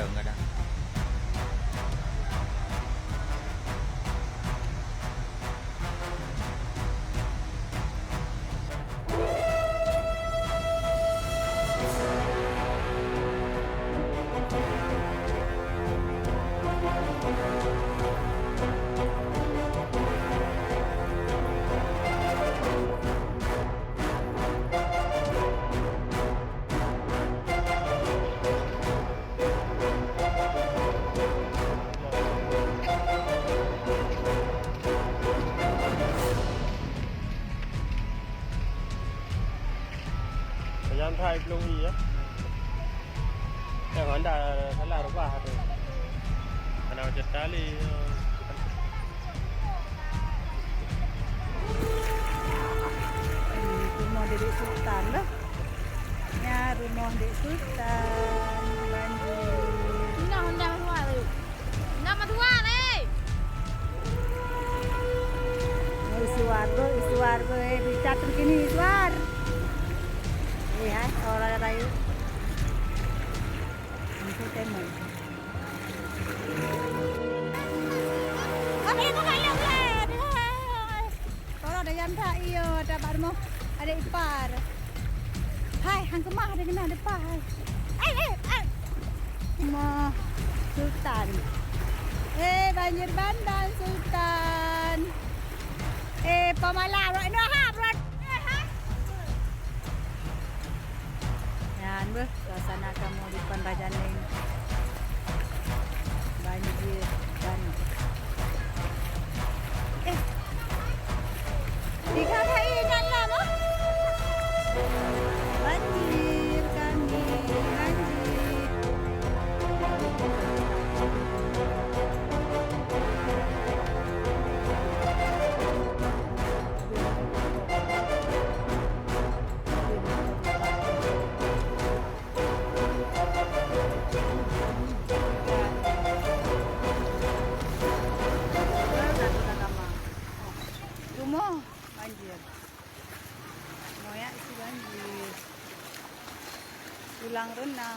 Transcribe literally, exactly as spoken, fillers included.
Enggak ada. Jangan try belum iya. Yang anda salah rubah tu. Ada macam tali. Ini rumah Dek Sultan lah. Nya rumoh Dek Sultan, banjir. Ina honda meutuah tu. Ina meutuah lé. Oh, Iswar, bro, Iswar, bro, eh, berita terkini, Iswar. Eh, hai, orang rayu. Itu temen. Oke, itu kayak, eh, aduh. Tolong dah nyampe, iyo, ada Pak Remo, ada ipar. Hai, hang kemah ada kena depan. Hai. Hai, hai, hai. Rumah Sultan. Eh, banjir bandang Sultan. Eh, pemalang, rot, no, ha, rot. Eh, ha. Nyan beuh suasana kamoe di Panrajaning. Banjir, banjir. Eh. Di kata ingat lah, moh. Banjir kami, banjir. Rumoh banjir. Moyak isi banjir. Pulang renang,